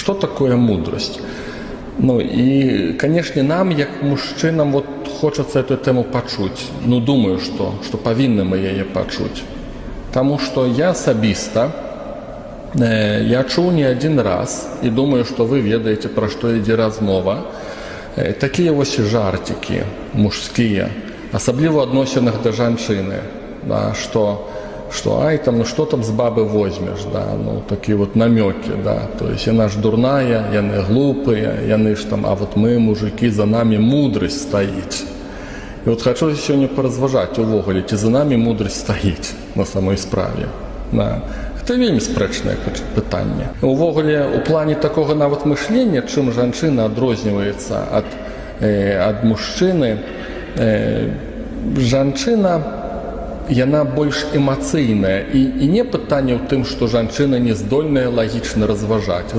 Что такое мудрасць? Ну і, канешне, нам, як мужчынам, вот хочацца эту тэму пачуць. Ну, думаю, што павінны мы яе пачуць. Таму што я асабіста я чуў не адзін раз і думаю, што вы ведаеце, пра што ідзе размова. Такія вось жарцікі мужскія, асабліва ў адносінах да жанчыны, да, што ай там, ну что там з бабы возьмеш, да, ну такія вот намёкі, да, то есть яна ж дурная, яны глупыя, яны ж там, а вот мы, мужики, за нами мудрасць стаіць. І вот хачу сёння паразважаць увогуле, ці за намі мудрасць стаіць на самой справе. Да. Гэта вельмі спрэчнае пытанне. Увогуле, у плане такога нават мышлення, чым жанчына адрозніваецца ад мужчыны, жанчына, яна больш эмацыйная, і не пытанне ў тым, што жанчына не здольная лагічна разважаць.